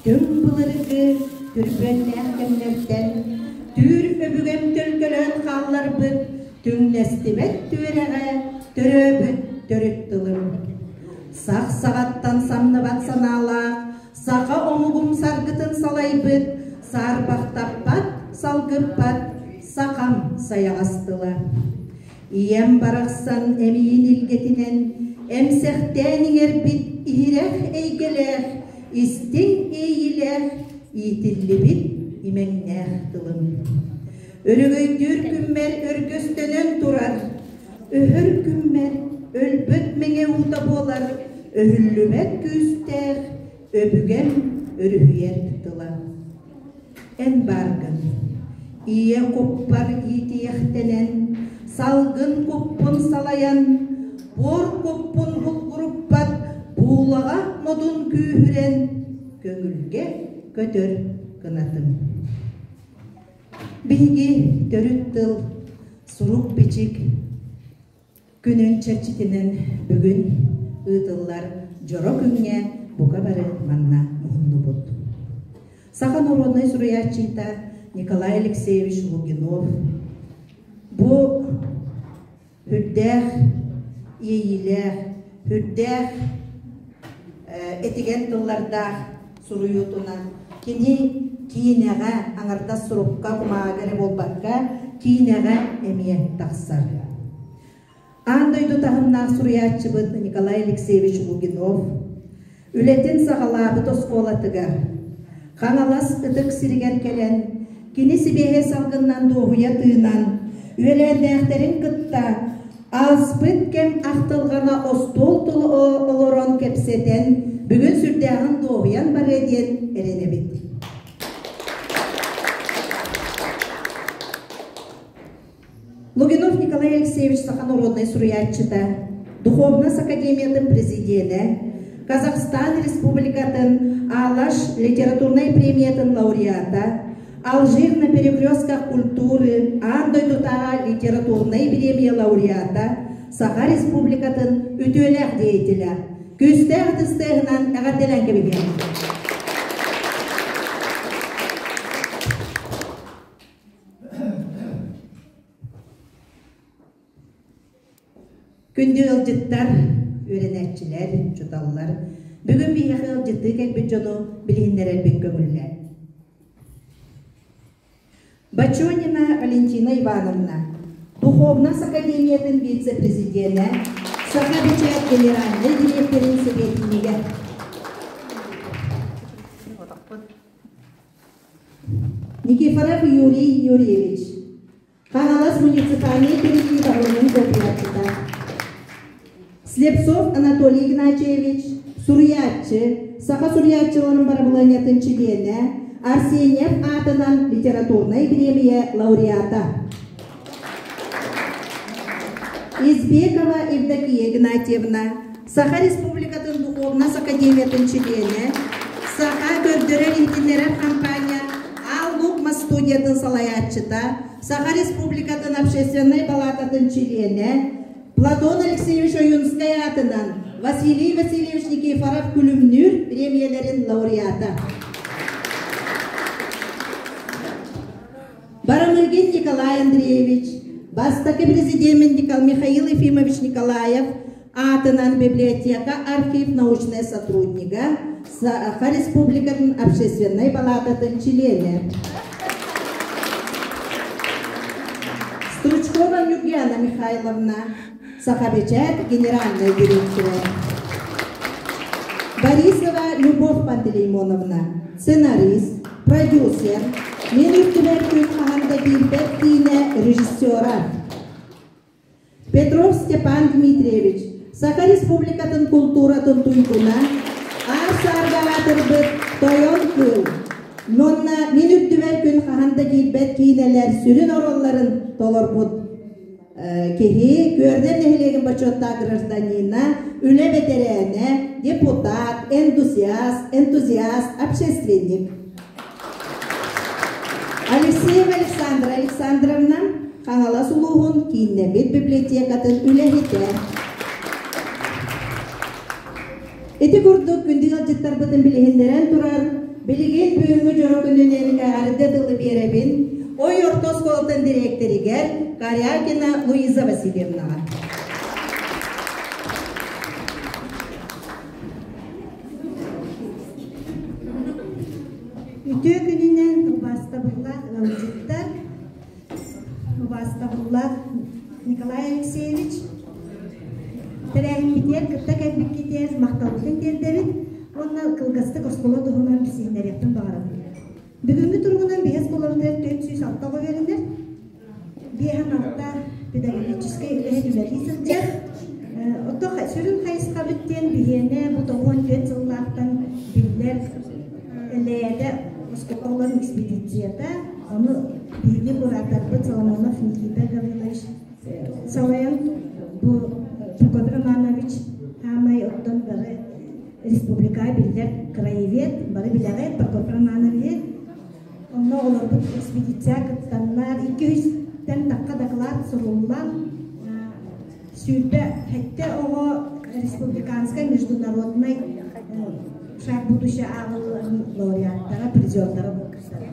Түҥ былыргы түрбүөннээх кэмнэртэн түүр өбүгэм төлкөлөөн хаалларбыт түҥнэстибэт түөрэҕэ төрөөбүт төрүт тылым. Сах саҕаттан самныбат санаалаах саха омугум саргытын салайбыт, саарбахтаппат, салгыппат сахам сайаҕас тыла. Ийэм барахсан эмиийин илгэтинэн эмсэхтээн иҥэрбит иһирэх эйгэлээх, истиҥ иэйиилээх, иитиллибит имэҥнээх тылым. Өрөгөйдүүр күммэр өргөстөнөн турар, өһөр күммэр өлбөт мэҥэ уута буолар өһүллүбэт күүстээх өбүгэм өрүһүйэр тыла. Эн бааргын, ийэ куппар иитийэхтэнэн, салгын куппун салайан, буор куппун булгуруппат буулаҕа модун күүһүрэн, көҥүлгэ көтөр кынатым. Биһиги төрүт тыл, сурук-бичик күнүн чэрчитинэн бүгүн ыытыллар дьоро күҥҥэ бука бары манна муһуннубут. Саха норуодунай суруйааччыта Николай Алексеевич Лугинов бу үрдээх иэйиилээх, үрдээх этигэн тыллардаах суруйуутунан кини киинэҕэ аҥардас сурукка кумааҕыга эрэ буолбакка киинэҕэ эмиэ тахсар. Аан дойду таһымнаах суруйааччыбыт Николай Алексеевич Лугинов Үлэтин саҕалаабыт оскуолатыгар, Хаҥалас ытык сиригэр кэлэн, кини сибиэһэй салгынынан дуоһуйа тыынан, үөлээннээхтэрин кытта ааспыт кэм ахтылҕана остуол тула олорон кэпсэтэн, бүгүн сүрдээҕин дуоһуйан барыа диэн эрэнэбит. Лугинов Николай Алексеевич саха норуодунай суруйааччыта, Духовнас академиятын президенэ, Казахстан Республикатын Алаш литературнай премиятын лауреата, Алжир на перекрестках культуры аан дойдутааҕы литературнай премия лауреата, Саха Республикатын үтүөлээх деятеля. Күүстээх ытыстыаһынан эҕэрдэлээн кэбиһиэҕиҥ. Күндү ыалдьыттар, үөрэнээччилэр, учууталлар, бүгүн биһиэхэ ыалдьыттыы кэлбит дьону билиһиннэрэрбин көҥүллээ. Бочонина Валентина Ивановна, Духовнас Академиятын вице-президенэ, Саха бэчээт генеральнай дириэктэрин сэбиэтинньигэ. Никифоров Юрий Юрьевич, Хаҥалас муниципальнай тэриллии баһылыгын солбуйааччыта. Слепцов Анатолий Игнатьевич, суруйааччы, саха суруйааччыларын барабылыанньатын чилиэнэ, Арсеньев аатынан литературнай бириэмийэ лауреата. Избекова Евдокия Игнатьевна, Саха Республикатын Духовнас Академиятын чилиэнэ, Саха көрдөрөр-иһитиннэрэр хампаанньа Аал Лук мас студиятын салайааччыта, Саха Республикатын Общественнай палаататын чилиэнэ, Платон Алексеевич Ойунскай аатынан Василий Васильевич Никифоров Күлүмнүүр премиялэрин лауреата. Барамыгин Николай Андреевич, бастакы президент Михаил Ефимович Николаев аатынан библиотека архив научнай сотруднига, Саха Республикатын общественнай палататын чилиэнэ. Стручкова Нюргияна Михайловна, Сахабечат генеральный директора. Борисова Любовь Пантелеймоновна, сценарист, продюсер, Мин үрдүбэр күн хаһан да киирбэт киинэ режиссера. Петров Степан Дмитриевич, Саха Республикатын култууратын туйгуна, аар-саарга аатырбыт Тойон кыыл, Нонна Мин үрдүбэр күн хаһан да киирбэт киинэлэр сүрүн оруолларын толорбут киһи, Күөрдэм нэһилиэгин бочуоттаах гражданина, үлэ бэтэрээнэ, депутат, энтузиаст, энтузиаст, общественник. Алексеева Александра Александровна, Хаҥалас улууһун кииннэммит библиотекатын үлэһитэ. Ити курдук күндү ыалдьыттарбытын билиһиннэрэн турар. Билигин бүгүҥҥү дьоро күнүнэн эҕэрдэ тылы биэрэбин Ой орто оскуолатын дириэктэригэр Корякина Луиза Васильевнаҕа. Үтүө күнүнэн убаастабыллаах ыалдьыттар, убаастабыллаах Николай Алексеевич, тэрээһиммитигэр кытта кэлбиккитигэр махталбытын тиэрдэбит уонна кылгастык оскуола туһунан билсиһиннэриэхпин баҕарабын. Бүгүҥҥү туругунан биһи оскуолабытыгар 406 оҕо үөрэнэр. 56 педагогическай үлэһит үлэлии сылдьар. Оттон сүрүн хайысхабыт диэн биһиэнэ бу 94 сыллаахтан биллэр Элэйэтэ оскуола экспедицията. Ону биһиги кураторбыт Соломонов Никита Гаврилович салайан бу Прокопий Романович хаамай оттон бары республика биллэр краевед, бары билэҕит Прокопий Романовиһы. Онно олорбут экспедиция кыттаннар, 200-тэн тахха доклад суруллан, 27 оҕо республиканскай международнай шаг будущее ааҕылларын лауреаттара, призердара буолбуттара.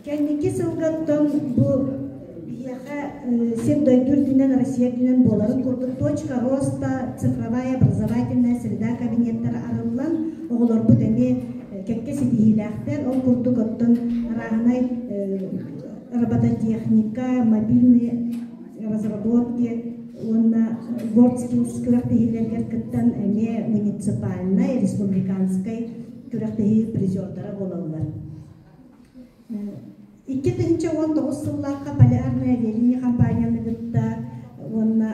Кэнники сылгаттан бу биһиэхэ сир-дойду үрдүнэн, Россия үрдүнэн буоларын курдук точка роста, цифровая образовательная среда кабинеттара арыллан, оҕолорбут эмиэ кэккэ ситиһиилээхтэр. Ол курдук оттон арааһынай робототехника, мобильные разработки уонна WorldSkills күрэхтэһиилэригэр кыттан эмиэ муниципальнай, республиканскай күрэхтэһии призердара буолаллар. 2019 сыллаахха Полярная авиалиния компанияны кытта уонна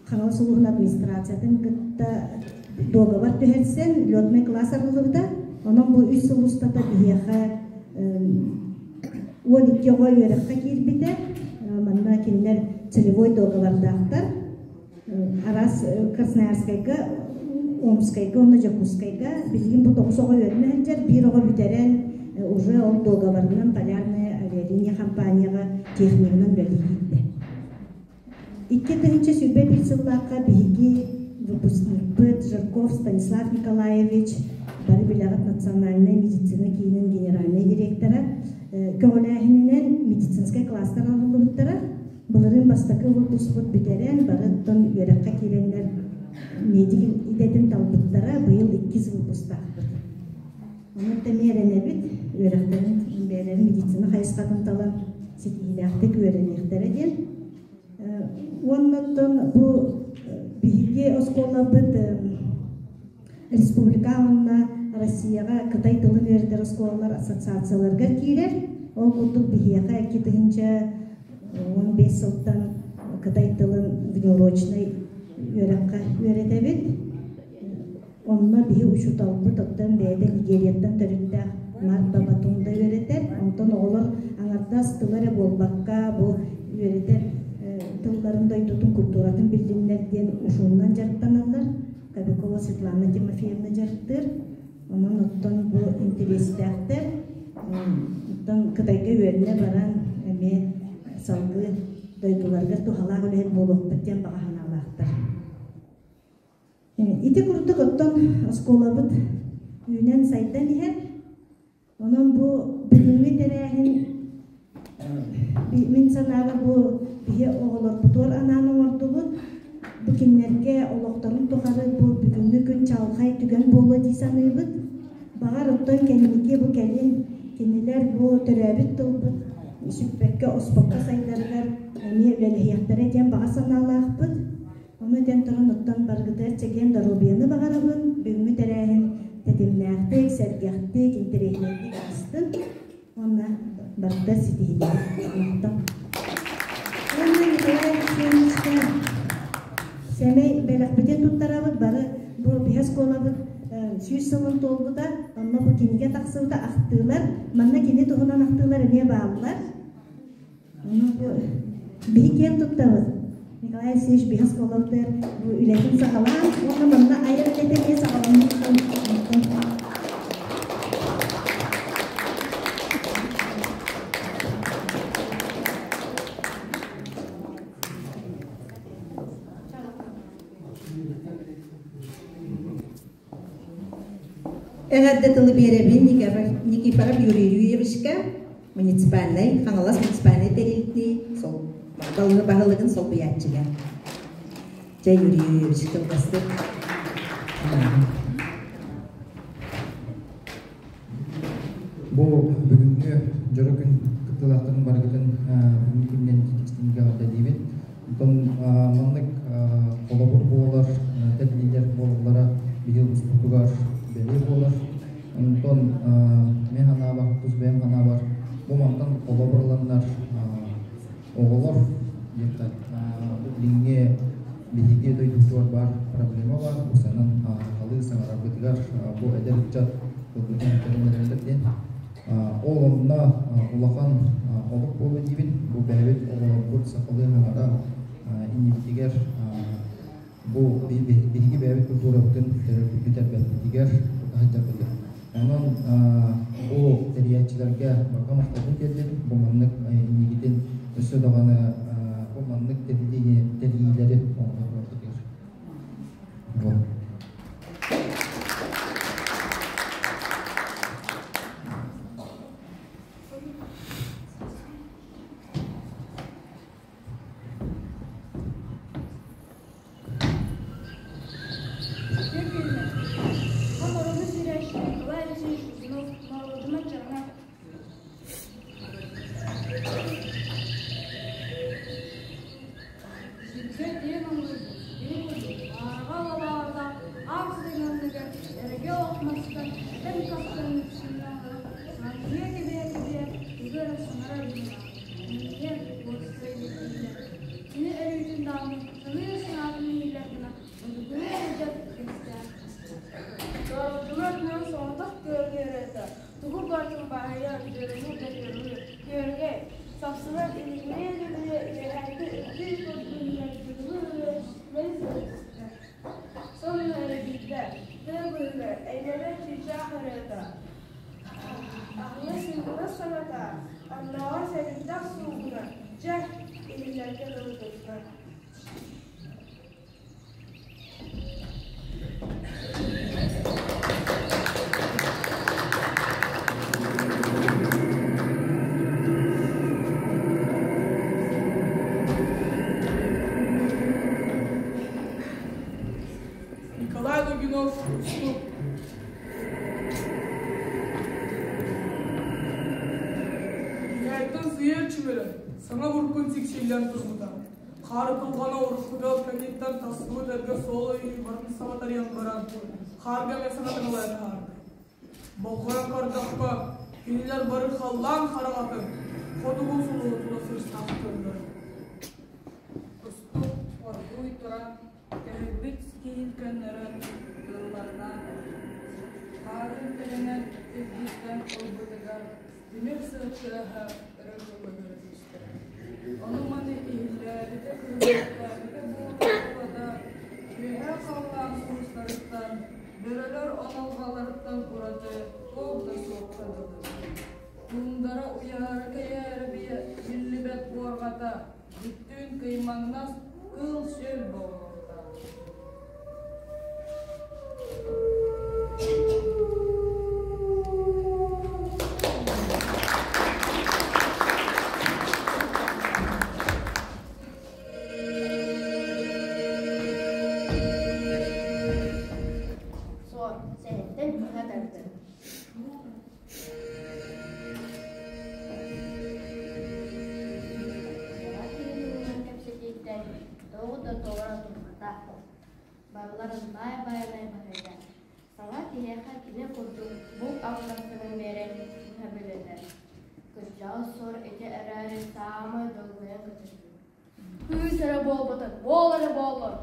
Хаҥалас улууһун администрациятын кытта дуогабар түһэрсэн летный класс арыллыбыта. Онон бу үс сыл устата биһиэхэ 12 оҕо үөрэххэ киирбитэ. Манна кинилэр целевой дуогабардаахтар. Араас Красноярскайга, Омскайга уонна Дьокуускайга билигин бу тоҕус оҕо үөрэнэ сылдьар, биир оҕо бүтэрэн уже ол дуогабарынан Полярная авиалиния компанияҕа технигынан үлэлии киирдэ. 2021 сыллаахха биһиги выпускникпыт Жирков Станислав Николаевич бары билэҕит национальнай медицина киинин генеральнай директора көҕүлээһининэн медицинскэй класстар арыллыбыттара. Былырыын бастакы выпускпут бүтэрэн, бары оттон үөрэххэ киирэннэр медик идэтин талбыттара, быйыл иккис выпусктаахпыт. Онон эмиэ эрэнэбит, үөрэхтэрин бэйэлэрин медицина хайысхатын талан ситиһиилээхтик үөрэниэхтэрэ диэн. Уонна оттон бу биһиги оскуолабыт республика уонна Россияҕа кытай тылын үөрэтэр оскуолалар ассоциацияларыгар киирэр. Ол курдук биһиэхэ 2015 сылтан кытай тылын внеурочнай үөрэххэ үөрэтэбит. Онно биһи учууталбыт оттон бэйэтэ Нигерияттан төрүттээх Марк Бабатунда үөрэтэр. Онтон оҕолор аҥардас тыла эрэ буолбакка, бу үөрэтэр тылларын дойдутун культуратын биллиннэр диэн ушунан дьарыктаналлар. Кобякова Светлана Тимофеевна дьарыктыыр. Онон оттон бу интэриэстээхтэр. Оттон Кытайга үөрэнэ баран эмиэ салгыы дойдуларыгар туһалаах үлэһит буолуохпут диэн баҕа санаалаахтар. Ити курдук оттон оскуолабыт үүнэн-сайдан иһэр. Онон бу бүгүҥҥү тэрээһин мин санаабар бу биһи оҕолорбутугар анаан оҥордубут. Бу кинилэргэ олохторун тухары бу бүгүҥҥү күн чаҕылхай түгэн буолуо дии саныыбыт. Баҕар оттон кэнники бу кэлин кинилэр бу төрөөбүт тылбыт сүппэккэ, оспокко сайдарыгар эмиэ үлэлэһиэхтэрэ диэн баҕа санаалаахпыт. Ону этэн туран, оттон барыгытыгар чэгиэн доруобуйаны баҕарабын. Бүгүҥҥү тэрээһин тэтимнээхтик, сэргэхтик, интэриэһинэйдик аастын уонна барыта ситиһиилээх. Махтал. Уонна Николай Алексеевичка сэмэй бэлэхпитин туттарабыт. Бары бу биһи оскуолабыт 100 сылын туолбута. Онно бу кинигэ тахсыбыта ахтыылар. Манна кини туһунан ахтыылар эмиэ бааллар. Биһи киэн туттабыт. Николай Алексеевич биһи оскуолабытыгар бу үлэтин саҕалаан уонна манна айар үлэтэ эмиэ саҕаламмыт. Эҕэрдэ тылы биэрэбин Никифоров Юрий Юрьевичка, муниципальнай, Хаҥалас муниципальнай тэрилтии баһылыгын солбуйааччыга. Дьэ, Юрий Юрьевич, кылгастык. Бу бүгүҥҥү дьоро күн кыттыылаахтарын барыгытын бүгүҥҥү күнүнэн истиҥҥэ эҕэрдэлиибин. Онтон маннык холобур буолар, тэриллиилэр буолаллара биһи улууспутугар бэлиэ буолар. Онтон мин санаабар, тус бэйэм санаабар, бу мантан холобур ыланнар оҕолор диэххэ, бу билиҥҥи биһиги дойдубутугар баар проблема баар, бу санан халыы саҥарарбытыгар бу эдэр ыччат тылбытын бүтэрэн эрэллэр диэн. Ол онно улахан олук буолуо диибин. Бу бэйэбит оҕолорбут сахалыы саҥара иннибитигэр бу биһиги бэйэбит культурабытын бүтэрбэппитигэр сылдьарбытыгар. Онон бу тэрийээччилэргэ барҕа махталбын тиэрдэбин. Бу маннык иннигитин өссө даҕаны бу маннык тэрийиилэри оҥороргутугар. Хамарыны сирэ Николай Алексеевич Лугинов норуодунай дьаҥа Сиргэ диэн ыллыырбыт, кини курдук аараҕа лабаарда аах сыһыанныгар эрэгэ олох маска этэн тахсан үксүннэ олорон саҥарыа кэбиһэ-кэбиһэ тугу эрэ саҥарар быһыылаах. Иннигэр уоскуйа иликтииллэр. Кини өрүүтүн даҕаны саныыр санаатын иһиллэр гына одугуруу сылдьар үгэстээх. Дорогдулар соҕотох күөргүөрэтэ, тугу барытын баһыйар, дьөрүҥү да дьөрүҥү, күөрэгэй, сапсынан илигириэ-илигириэ үөһээҥҥи үрдүү турбуһуйар дьулуһу мэлис түстэ. Сонно эрэгийдэ, тыа быыһыгар эймэнэ чыычаах ырыата, аһыҥа сыҥкынас саҥата, оннооҕор сэбирдэх суугуна, дьэ, иһиллэргэ дылы гынна. Николай Лугинов устук Киһиэттэн сыйар чүмэрэ саҥа буркун сиксиллэн турбута. Хаары кылгана уруккута кэнниттэн тахсыбыт эргэ суол өйүн барын саба тарыйан баран, хаарга эмэ саҥатыҥалайан таһаарда. Болҕойон көрдөххө, кинилэр бары халлаан хараҕатын хотугу сулуһу тула сырсаах көрөллөр. Кустук оргууй туран, көһүйбүт киһин көннөрөн тылларынан хаарын тэҥинэн үрдүттэн ылбытыгар тимир сыа тыаһа өрө кыллыгыры түстэ. Ону-маны иһиллээбитэ кыһыйбыта буола-буола үөһээ халлаан сулустарыттан, бөрөлөр онолҕаларыттан ураты туох да суохха дылы. Туундара уйаара-кэйээрэ биллибэт буорҕата бүттүүн кыймаҥнас кыыл-сүөл буолуохтаах. Суор, сэһэнтэн быһа тардын. Саҥа киһи туһунан кэпсэтииттэн тоҕо да туора турбата. Барыларын баай-баайынай баһыйда. Саҥа киһиэхэ кини курдук булт алҕастарын биэрэн быһа бүлүнэр. Кырдьаҕас суор ити эрээри саамай долгуйан кыччатыы. Кыыс эрэ буолбатар, уол эрэ буоллар,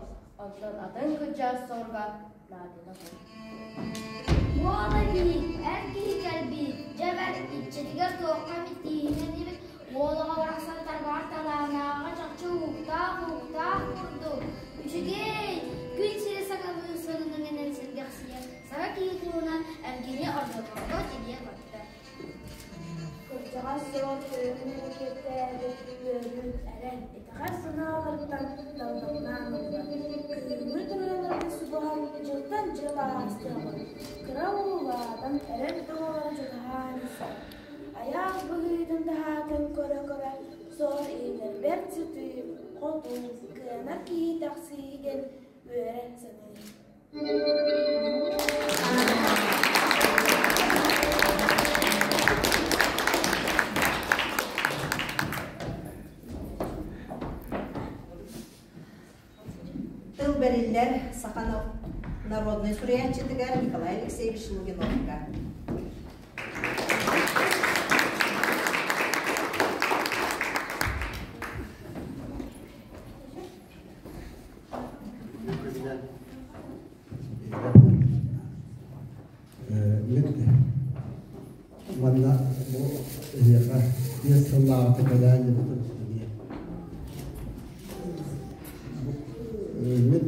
онтон атын кырдьаҕас суорга наадыйда суох. Уола киһи, эр киһи кэлбит, дьэ бэрт иччитигэр туохха эмит тииһинэн ибит уол оҕо барахсан тарбаҕар талаанааҕа чахчы ууктаах-ууктаах курдук. Үчүгэй, күн сири саҥалыы сонунунан сэргэхсийэр саҥа киһи туһунан эргини ордорбокко тилийэ барда. Кырдьаҕас суол тыаһын киэптээбит үөрүү, эрэл, итэҕэл санааларыттан далбаҥнаан ылла. Күһүҥҥү тырыыларга субуһан дьылтан дьыл аастыаҕын. Кыра уол улаатан эрэр доҕоро чугаһаан истэ. Айаах быһыытын таһаатын көрө-көрө суор иһигэр бэрт сытыы, хотуу, кыанар киһи тахсыы диэн үөрэ саныыр. Тыл бэриллэр саха народнай суруйааччытыгар Николай Алексеевич Лугиновка. Мин манна бу эһиэхэ 5 сыллааҕыта кэлээн эбитим эмиэ. Мин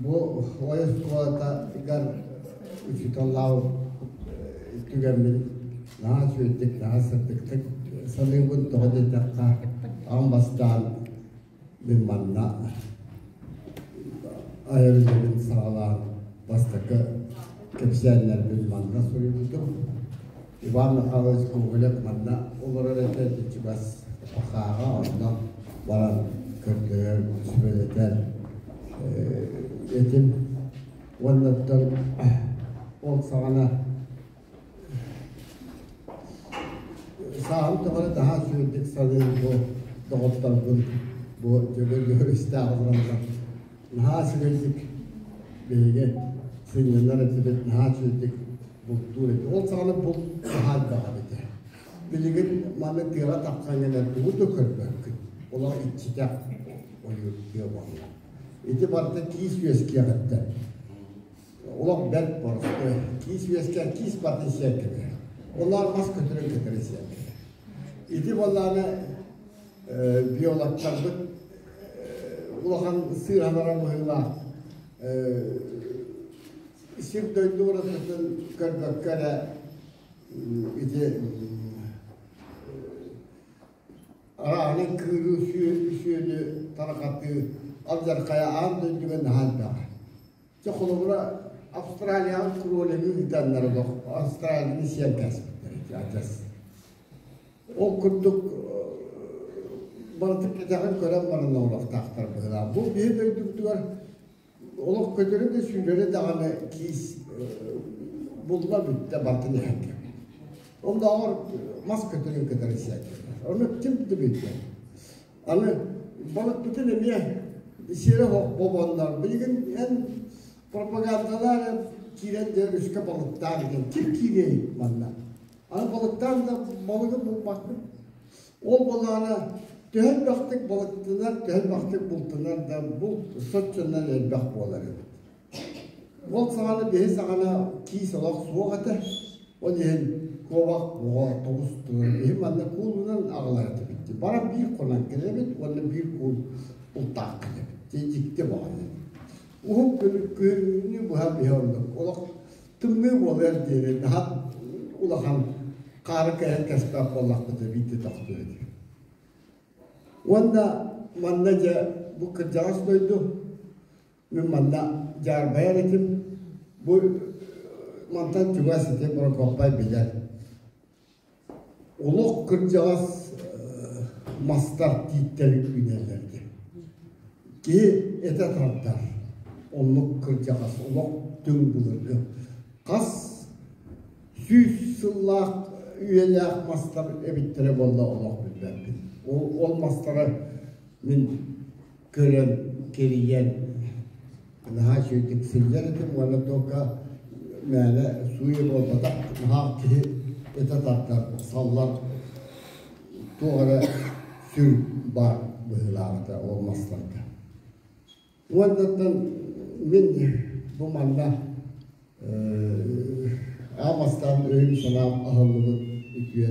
бу ой оскуолатыгар учууталлаабыт түгэммин наһаа үчүгэйдик, наһаа сырдыктык саныыбын. Тоҕо диэтэххэ, аан бастаан мин манна айар үлэбин саҕалаан бастакы кэпсээннэрбин манна суруйбутум. Иван Михайлович Гоголев манна олорор этэ, чугас Пахааҕа онно баран көрдөһөр, сүбэлэтэр этим. Уонна оттон ол саҕана Сааһым тухары наһаа үчүгэйдик саныыр бу доҕотторбун, бу дьөгүөр истээх олороннор наһаа үчүгэйдик биһиги сынньанар этибит, наһаа үчүгэйдик бултуур этибит. Ол саҕана булт наһаа элбэх эбитэ. Билигин маны тыаҕа тахсан кэлэн тугу да көрбөккүн. Олох иччитэх ойуур тыа буолла. Ити барыта киис үөскиэҕиттэн Олох бэрт боростуой. Киис үөскээн киис бартын сиэн кэбиһэр. Олоор мас көтөрүн көтөрүн сиэн кэбиһэр. Ити буоллаҕына биологтарбыт улахан сыыһалара быһыылаах сир дойду уратытын көрбөккө эрэ ити Араанын кыырыы сүөнү тарҕатыы алдьархайа аан дойдуга наһаа элбэх. Дьэ холобура Австралияҕа кролигы ыытаннар олох Австралияны сиэн кээспиттэр ити адьас. Ол курдук барытын кэтэҕин көрөн баран олохтоохтор быһыылаах. Бу биһи дойдубутугар олох көтөрү да сүүрэрэ даҕаны киис булла бүттэ барытын иһэн кэбиһэр. Оннооҕор мас көтөрүн кытары сиэн кэбиһэр. Ону ким да билбэт. Аны балыкпытын эмиэ сиэрэ бобоннор. Билигин эн пропагандалаан киирэн дьэ өрүскэ балыктаан диэн ким киириэй манна? Аны балыктаан да балыгы булбаккын. Ол балаана төһө элбэхтик балыктанар, төһө элбэхтик бултанар да булт соччонон элбэх буолар эбит. Ол саҕана биһи саҕана киис олох суох этэ. Ол иһин куобах оҕо тоҕус турар биһи манна куулунан аҕалар этибит. Бара биир хонон кэлэбит уонна биир куул бултаах кэлэбит. Дьикти баҕайы. Уһун күнү быһа биһи оннук. Олох тымныы буолуор диэри наһаа улахан хаары кэһэн кэспэт буоллахпыта биирдэ тохтуур этибит. Уонна манна дьэ бу кырдьаҕас дойду мин манна дьаарбайар этим бу мантан чугас ити Прокоппай билэр Олох кырдьаҕас мастар тииттэр үүнэллэр диэн. Киһи этэ тардар. Оннук кырдьаҕас олох түҥ былыргы. Хас сүүс сыллаах үйэлээх мастар эбиттэрэ буолла олох билбэппин. Ол, ол мастары мин көрөн, кэрийэн наһаа үчүгэйдик сылдьар этим уонна только мээнэ сууйа буолбатах наһаа киһи этэ тардар саллар туох эрэ сүр баар быһыылааҕыта ол мастарга. Уоннаттан мин бу манна аан бастаан өйүм-санаам аһыллыбыт үтүө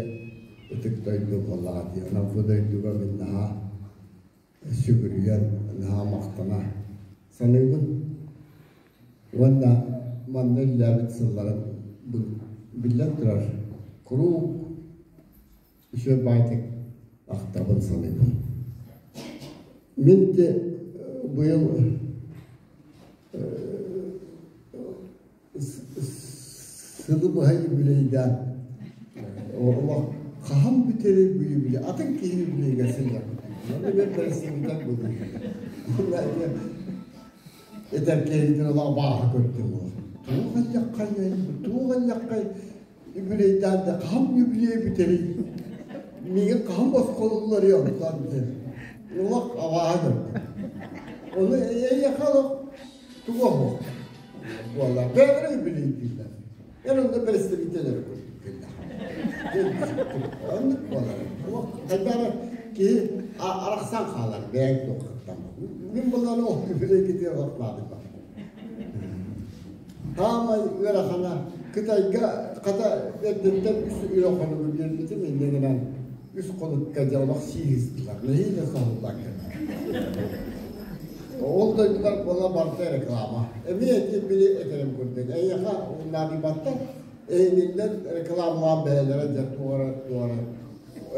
ытык дойду буоллаҕа дии. Онон бу дойдуга мин наһаа сүгүрүйэн наһаа махтана саныыбын. Уонна манна үлэлээбит сылларым биллэн турар куруук үчүгэй баайтык ахтабын саныыбын. Мин де быйыл Сылы быһа юбилейдаан олох хаһан бүтэрий бу юбилей атын киһи юбилейга сылдьар Оны мен бэрэстэбитэл буолуум. Этэр киһитин олох бааһа көрдүм ол. Туох ыллаххай, туох ыллаххай юбилейдаан да хаһан юбилей бүтэрий? Миигин хаһан босхолулларый онтон диэн. Олох абааһы көрдүм. Ону эйиэхэ олох тугу оһуох буолла. Бэйэлэрэ юбилейдииллэр. Эн онно бэрэстэбиитэлэр курдук кэллэх. Оннук буолар. Хайдах эрэ киһи арахсан хаалар бэйэҥ туоххуттан. Мин булланы ол юбилейгитигэр олохтообут Таамай ыарахана Кытайга хата эрдэттэн үс үрэ хонугу биэрбитим инньэ гынан үс хонукка дьэ олох сииһистилэр нэһиилэ соһуллан Ол дойдулар буола барыта реклама. Эмиэ ити били этэрим курдук. Эйиэхэ наадыйбаттар, эйигиннэн рекламалаан бэйэлэрэ дьэ туора-туора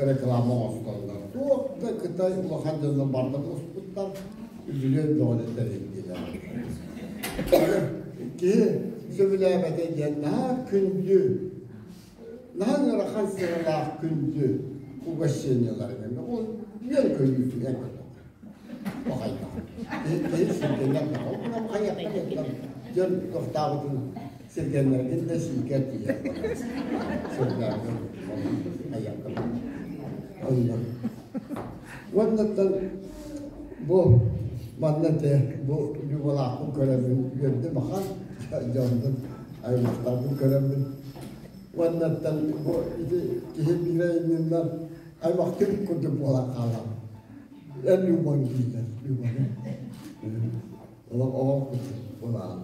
реклама оҥостоллор. Туох да Кытай улахан дьонно барда буспуттар, үбүлүөй бөҕөнү тэрийдилэр. Киһи сөбүлээбэтэ диэн наһаа күндү, наһаа ыарахан сыаналаах күндү угощениелар Ол үөн-көйүүр Баҕайдаах. Киһи сиргэнэр да, ол гынан хайыахтан дьон тохтообутун сиргэннэргин да сиикэр тиийэр барар. Сиргэннэргин хайыахтан. Онно. Уоннаттан бу манна те бу Любалаахпын көрөммүн үөрдүм ахан дьоннун аймахтарбын көрөммүн уоннаттан бу ити киһи биирэ инниннэр аймахтыыр курдук буолан хаалар. Эн Любаҥ дииллэр, Любаны. Олох оҕо курдук буолаҕын.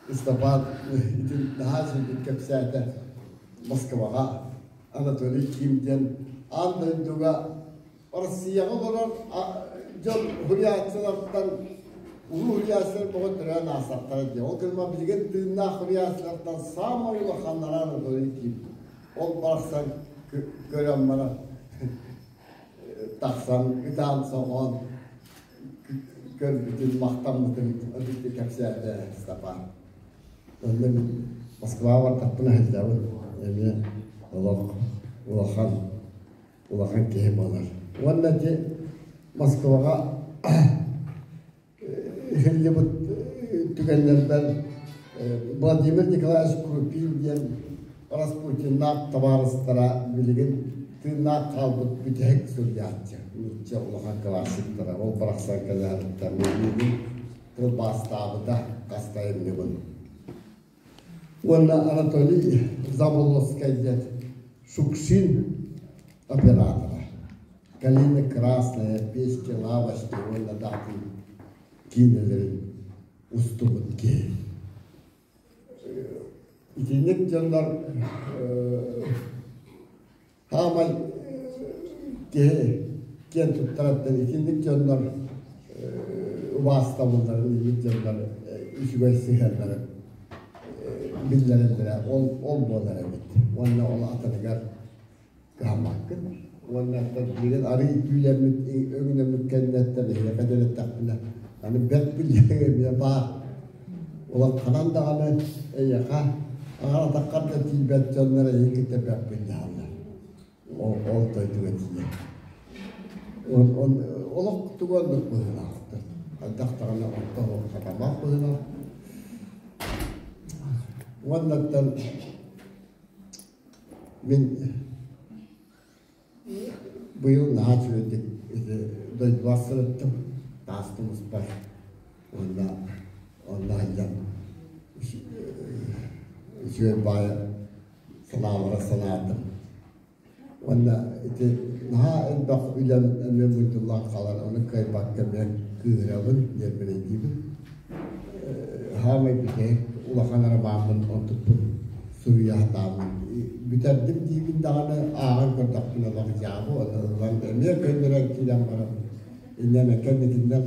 Ыстапаан ити наһаа үчүгэйдик кэпсээтэ Москваҕа Анатолий Ким диэн аан дойдуга Россияҕа олорор дьон уһуйааччылартан улуу уһуйааччылар тоҕо төрөөн аастахтара дии. Ол гынан билигин тыыннаах уһуйааччылартан саамай улаханнара Анатолий Ким. Ол барахсан көрөн баран тахсан ытаан-соҕоон көрбүтүн, махтаммытын ытыктыы кэпсээтэ Степан. Онно мин Москваҕа бардахпына сылдьабын. Эмиэ олох улахан улахан киһи буолар. Уонна ити Москваҕа иһиллибит түгэннэрбэр Владимир Николаевич Крупин диэн Распутиннаах табаарыстара билигин тыыннаах хаалбыт бүтэһик суруйааччы, нуучча улахан классиктара. Ол барахсан кэлээриттэн миигин тылбаастаабыта хас да айымньыбын. Уонна Анатолий Заболоцкай диэн Шукшин оператора. Калина Красная, Печки, Лавочки уонна да атын киинэлэрин устубут киһи. Итинник дьоннор хаамай киһи киэн туттараттан итинник дьоннор убаастабылларын, итинник дьоннор үчүгэй сыһыаннарын биллэрэллэрэ ол ол буолар эбит. Уонна ол атыныгар кыһаммаккын. Уонна билигин арыый түүлэммит, өҥнөммүт кэннэттэн эһиэхэ дэлэттэхпинэ, аны бэрт билиэҥ эмиэ баар. Улаханан даҕаны эйиэхэ аҥар атаххар да тиийбэт дьоннор эйигин кытта бэрт биллэһэллэр. Ол, ол дойдуга тиийэн. Олох тугу оннук быһыылаахтар. Хайдах даҕаны орто хатаммат быһыылаах. Уоннаттан Мин быйыл наһаа үчүгэйдик ити дойдубар сырыттым, таас тумуспар уонна онно сылдьан үчүгэй баайы санаалара санаатым. Уонна ити наһаа элбэх үлэм эмиэ мунньуллан хаалан, ону кыайбакка эмиэ кыыһырабын, ньиэрбинэйдиибин. Хаамай бүтэһик улахан ромаммын онтукпун суруйа сатааммын бүтэрдим диибин даҕаны ааҕан көрдөхпүнэ олох дьаабы уонна ылан эмиэ көннөрөн киирэн баран инньэ кэнникиннэн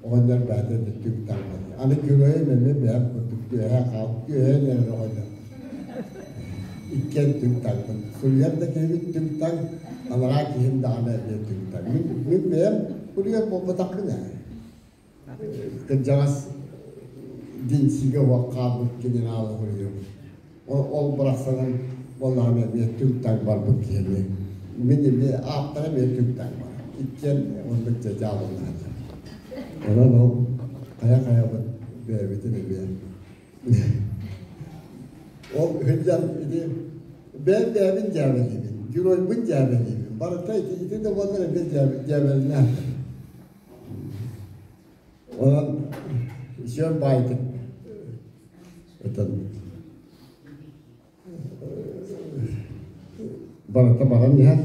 оҕонньор бэйэтэ бүттүк таҥнар аны геройум эмиэ бэйэм курдук түөһэ хаал түөһэн эрэр оҕонньор иккиэн түҥ-таҥмын суруйар да киһибит түҥ-таҥ анараа киһим даҕаны эмиэ түҥ-таҥ мин бэйэм суруйар буолбатахпын ээ Кырдьаҕас Динсигэ уох хаалбыт генерал суруйуом. Ол барахсанын буоллаҕына эмиэ түҥ-таҥ барбыт киһини. Мин эмиэ ааптара эмиэ түҥ-таҥ барар. Иккиэн оннук дьэ дьаабылаһаллар. Онон ол хайа-хайабыт бэйэбитин эмиэ ол сылдьан ити бэйэм бэйэбин дьээбэлиибин, геройбун дьээбэлиибин. Барыта ити ити да буоллар эмиэ дьээбэлинээх. Онон сиэр баайтык этэн барыта баран иһэр.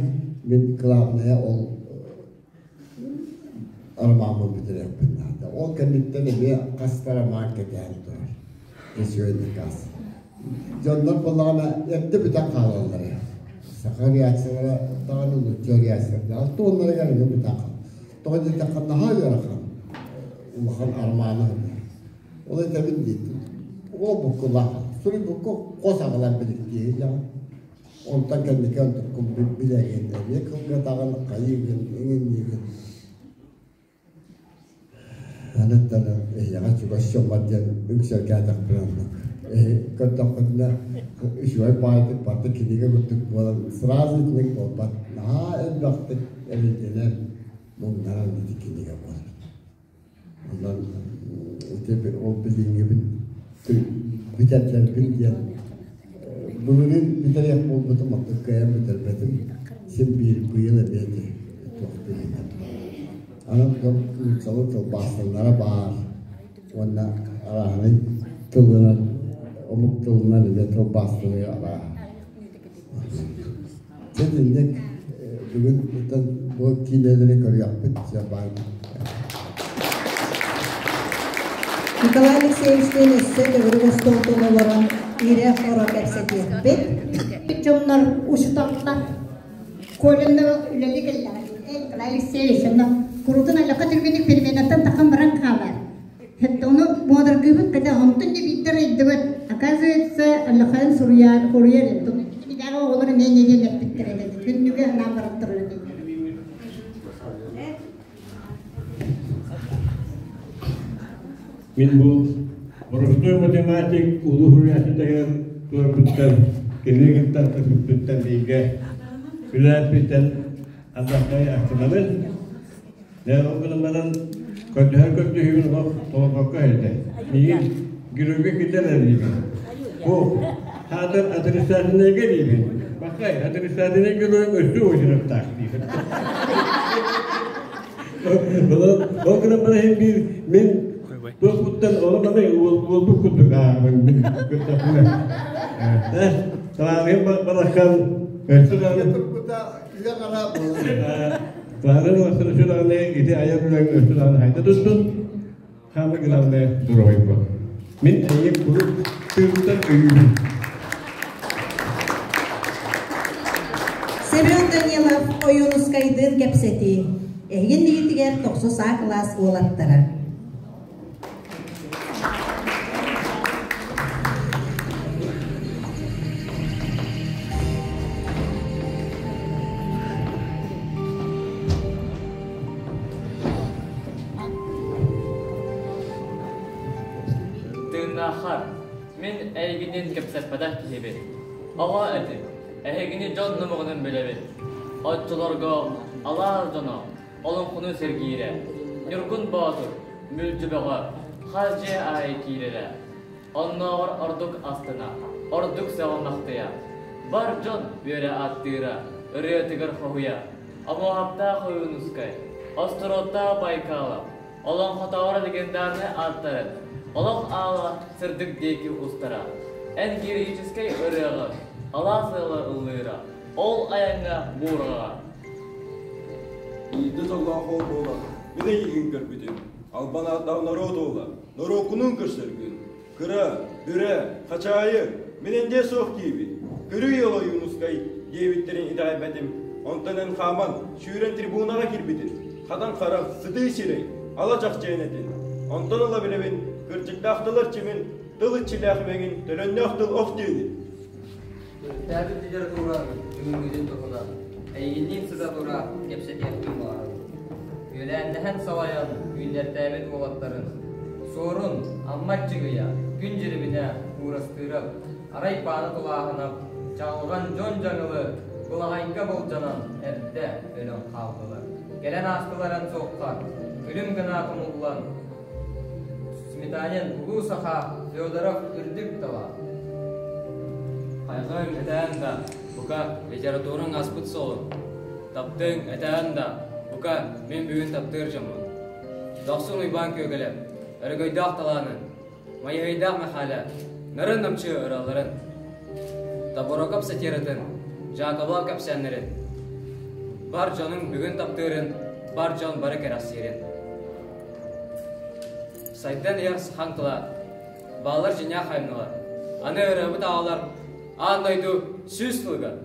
Мин кылаабынайа ол ромаммын бүтэриэхпин наада. Ол кэнниттэн эмиэ хас да роман кэтээн турар. Үчүгэй накаас. Дьоннор буоллаҕына эрдэ бүтэн хаалаллар. Саха реакциялара даҕаны нуучча реакциялара туоннарыгар эмиэ бүтэн хаалар. Тоҕо диэтэххэ наһаа ыарахан, улахан армааны ылар. Ол этэбин диэтим. Ол буккулаах. Суруйбукка хос аҕалан биликтиэһи Онтон кэнники онтуккун билэрин эмиэ кылгатаҕын, хайыыгын, иҥинниигин. Аныттан эһиэхэ чугас дьоммор диэн үҥсэргээтэхпинэ оннук. Эһи көрдөххүтүнэ үчүгэй баайдык барыта кинигэ курдук буолан сразу итинник буолбат. Наһаа элбэхтик эрэйдэнэн, муҥнанан ити кинигэ буолар. Онон ити ол билиҥҥибин бүтэрдэрбин диэн былырыын бүтэриэх буолбутум, оттон кыайан бүтэрбэтим. Син биир быйыл эмиэ ити туох билинэн. Аны нууччалыы тылбаастанара баар уонна арааһынай тылынан омук тылынан эмиэ тылбаастаныы арааһа. Дьэ итинник бүгүн бу киинэлэри көрүөхпүт дьэ баар. Николай Алексеевичтыын өссө төгүрүк остуолтан олорон ирэ-хоро кэпсэтиэхпит. Дьоннор учуталлар Коленна үлэли кэллэҕэ Николай Алексеевич онно курутун аллаха түргэнник переменаттан тахан баран хаалар. Ону муодаргыыбыт хотя онтон да биирдэр ыйдыбыт. Оказывается, аллахайын суруйар, хоруйар эбит. Оҕолор эмиэ диэн эппиттэр этэ. Күннүгэ анаан бараттар Мин бу боростуой математик улуу суруйааччытыгар турарбыттан, кини кытта көпүппүттэн бииргэ үлэлээппиттэн ардахтай астынабын. Дьэ, ол гынан баран көрдөһөр көрдөһүүбүн олох толорбокко иһитэ. Миигин геройга киллэрэр диибин. Бу хаатар отрицательнайга диибин. Бакай, отрицательнай геройум өссө очередтаах диибин. Ол гынан баран биир мин туохпуттан ону маны уолбут курдук ааҕабын мин кыттаппына. Талааныгым барахсан өссө даҕаны Талааныгым барахсан өссө даҕаны ити айар үлэҥ өссө даҕаны хайда туттун хаама главное здоровый Мин эйиэк куруук тыылтан өйүүбүн. Семен Данилов Ойуунускайдыын кэпсэтии. Эһигин илиитигэр тохсус А кылаас уолаттара. Тыыннааххар, мин эйигинниин кэпсэппэтэх киһибин. Оҕо этим, эһигини дьон номоҕунан билэбин. Оччолорго алаас дьоно олоҥхону сэргиирэ, Ньургун Боотур, Мүлдьү Бөҕө хас дьиэ аайы киирэрэ. Оннооҕор ордук астына, ордук сөҕө-махтайа, бар дьон үөрэ ааттыыра, ырыатыгар хоһуйа, Омуоһаптаах Ойуунускай, Остуруоттаах Байкалов, Олоҥхотооҕор легендарнай ааттарын олох аала сырдык диэки устара, эн героическай ырыаҕын алаас ыала ыллыыра, ол айаҥҥа буурҕаҕа. Биирдэ дьоллоох ол буолан, мин эйигин көрбүтүм, албан ааттаах норуот уола, норуоккунуун көрсөргүн. Кыра, бүрэ, хачаайы, мин эндиэ суох диибин. Көрүй ыал Ойуунускай диэбиттэрин итэҕэйбэтим. Онтон эн хааман, сүүрэн трибунаҕа киирбитин, хатан харах, сытыы сирэй, ала чахчайан этин. Онтон ыла билэбин, кырдьыктаах тыл эрчимин, тыл иччилээх имэҥин, төлөннөөх тыл ох диэнин. Төрүттээбит литература бүгүҥҥүтүн туһунан эйигинниин сыта-тура кэпсэтиэхпин баҕарабын. Үөлээннэһэн салайан үүннэртээбит уолаттарын Суорун, Амма Аччыгыйа, Күн Дьирибинэ, Уурастыырап, арай Паана Тулааһынап, Чаҕылҕан дьон дьаҥылы былаҕайга былдьанан эрдэ өлөн хааллылар. Кэлэн аастылар эн суохха, күлүм гына тумуллан, Сметанин улуу саха Федоров үрдүк тала. Хайҕыаҥ этээн да, бука, литератураҥ аспыт суолун. Таптыаҥ этээн да, бука, мин бүгүн таптыыр дьоммун. Дохсун Уйбаан Күөгэлэп, өрөгөйдөөх талаанын, Майыһыйдаах Мэхээлэ, нарын намчы ыраларын, Тобурокоп сатиратын, Жакобов кэпсээннэрин, бар дьонуҥ бүгүн таптыырын, бар дьон бары кэрэхсиирин. Сайдан иһэр сахан тыла, баалар дьиҥнээх айымньылар, аны ырыабыт аҕалар аан дойду сүүс сылыгар.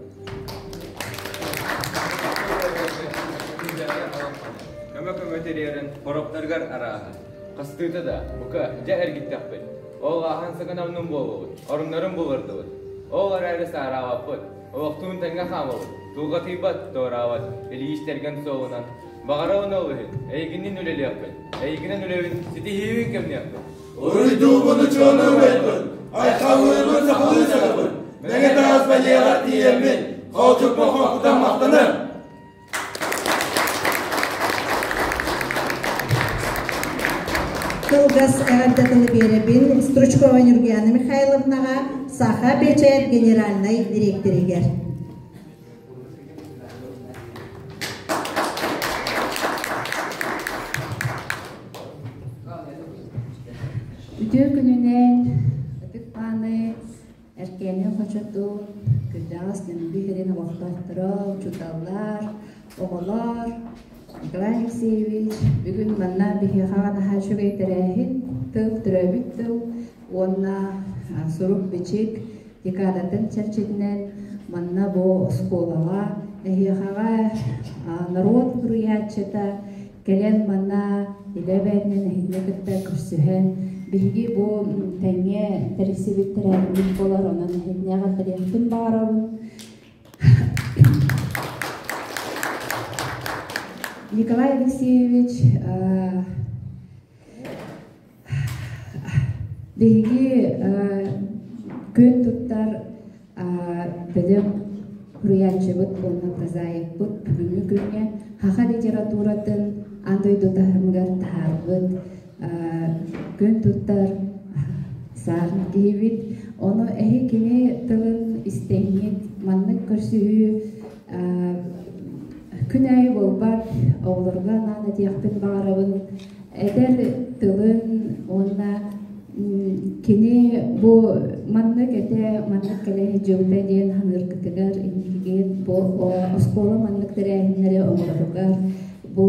Көмө-көмө тириэрэн, хороптарыгар арааһа. Хастыыта да, бука, дьэ эргиттэхпит. Ол ааһан сыгын амнын буолуобут, оруннарын буллардыбыт. Ол эрээри саараабаппыт, олохтуун тэҥҥэ хаамабыт, тулҕатыйбат, туораабат, илиистэргэн суолунан. Баҕарабын ол иһин, эйигинниин үлэлиэхпит, эйигинэн үлэбин ситиһиибин кэмниэхпит. Уруйдуубун учуону убайбын, айхаллыыбын сахалыы сахабын, мэҥэ таас бэлиэҕэр тиийэммин, хоочукпун хоҥкутан махтаныам. Кылгас эҕэрдэ тылы биэрэбин Стручкова Нюргуяна Михайловнаҕа Саха бэчээт генеральнай дириэктэригэр. Үтүө күнүнэн ытык мааны Эркээни хочотун, кырдьаҕас Нөмүгү сирин олохтоохторо, учууталлар, оҕолор, Николай Алексеевич, бүгүн манна биһиэхэ наһаа үчүгэй тэрээһин, тыл, төрөөбүт тыл уонна сурук-бичик декадатын чэрчитинэн манна бу оскуолаҕа эһиэхэҕэ норуот суруйааччыта кэлэн манна илэ бэйэтинэн эһигини кытта көрсүһэн биһиги бу тэҥҥэ тэрийсибит тэрээһиммит буолар онон эһигини эҕэрдэлиэхпин баҕарабын Николай Алексеевич Биһиги күн туттар бөдөҥ суруйааччыбыт уонна прозаикпыт бүгүҥҥү күҥҥэ саха литературатын аан дойду таһымыгар таһаарбыт күн туттар саарын киһибит. Ону эһи кини тылын истэҥҥит маннык көрсүһүү күн аайы буолбат оҕолорго анаан этиэхпин баҕарабын. Этэр тылын уонна кини бу маннык этэ, маннык кэлэ сылдьыбыта диэн саныыргытыгар инникигэ бу оскуола маннык тэрээһиннэри оҥороругар бу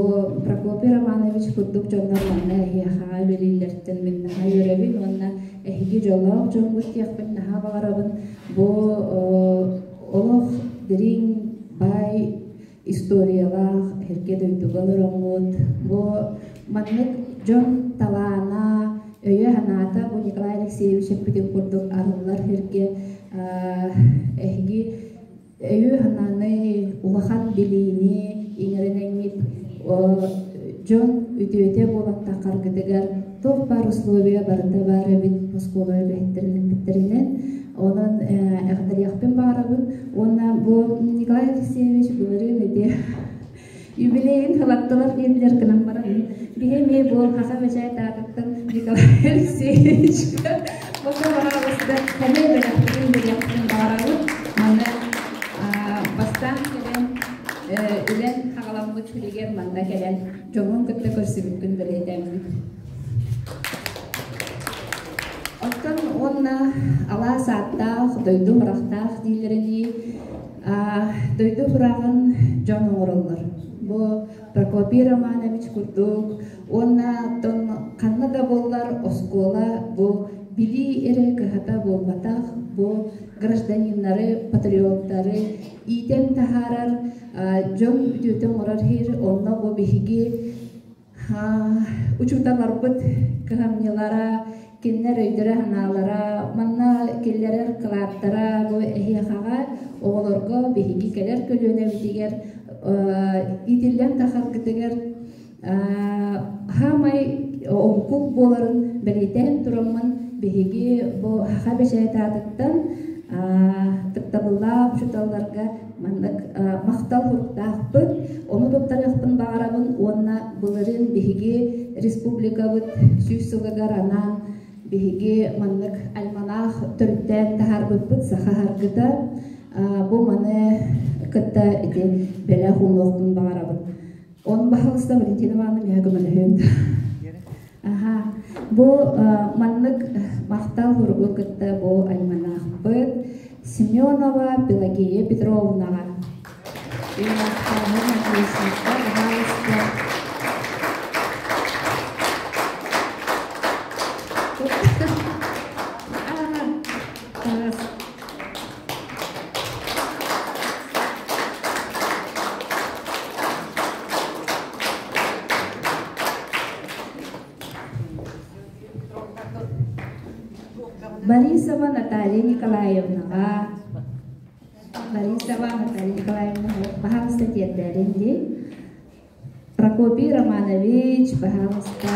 Прокопий Романович курдук дьоннор манна эһиэхэҕэ үлэлииллэриттэн мин наһаа үөрэбин уонна эһиги дьоллоох дьоҥҥут диэхпин наһаа баҕарабын. Бу олох дириҥ, баай историялаах эргэ дойдуга олороҥҥут, бу маннык дьон талаана, өйө-санаата бу Николай Алексеевич эппитин курдук арыллар сиргэ эһиги өйү-санааны, улахан билиини иҥэринэҥҥит дьон үтүөтэ буолан таххаргытыгар туох баар условия барыта баар эбит оскуола үлэһиттэрин эппиттэринэн онон эҕэрдэлиэхпин баҕарабын уонна бу Николай Алексеевич былырыын ити юбилейын халаттылар диэтилэр гынан баран биһи эмиэ бу Саха бэчээт аатыттан Николай Алексеевичка бока баҕалыста эмиэ бэлэхпитин бириэхпин баҕарабыт манна бастаан кэлэн үлэн хаҕаламмыт сиригэр манна кэлэн дьоҥҥун кытта көрсүбүккүн бэлиэтээммит. Оттон уонна алаас ааттаах, дойду сурахтаах дииллэринии, дойду сураҕын дьон оҥороллор. Бу Прокопий Романович курдук уонна оттон ханна да буоллар оскуола бу билии эрэ кыһата буолбатах, бу гражданиннары, патриоттары иитэн таһаарар дьон үтүөтэ оҥорор иһир, онно бу биһиги учууталларбыт кыһамньылара, кинилэр өйдөрө-санаалара, манна киллэрэр кылааттара бу эһиэхэҕэ оҕолорго биһиги кэлэр көлүөнэбитигэр иитиллэн тахаргытыгар хаамай оҥкул буоларын бэлиэтээн тураммын. Биһиги бу Саха бэчээт аатыттан ытыктабыллаах учууталларга маннык махтал суруктаахпыт. Ону туттарыахпын баҕарабын уонна былырыын биһиги республикабыт 100 сылыгар анаан биһиги маннык альманах төрүттээн таһаарбыппыт саха харгыта. Бу маны кытта ити бэлэх уунуохпун баҕарабын. Он баһалыста Валентина Ивановна миэхэ көмөлөһүөн. Аха. Бу маннык махтал суругу кытта бу альманахпыт Семенова Пелагея Петровнаҕа. Борисова Наталья Николаевнаҕа Борисова Наталья Николаевна баһаалыста тиэрдээрин дии. Прокопий Романович, баһаалыста.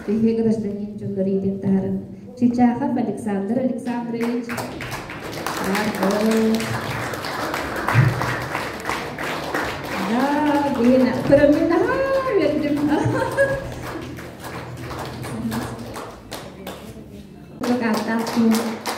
Биһиги гражданин дьоннор иитин таһарын Чичахов Александр Александрович Да, блин, көрөммүн наһаа үөрдүм. Ааттаах киһи.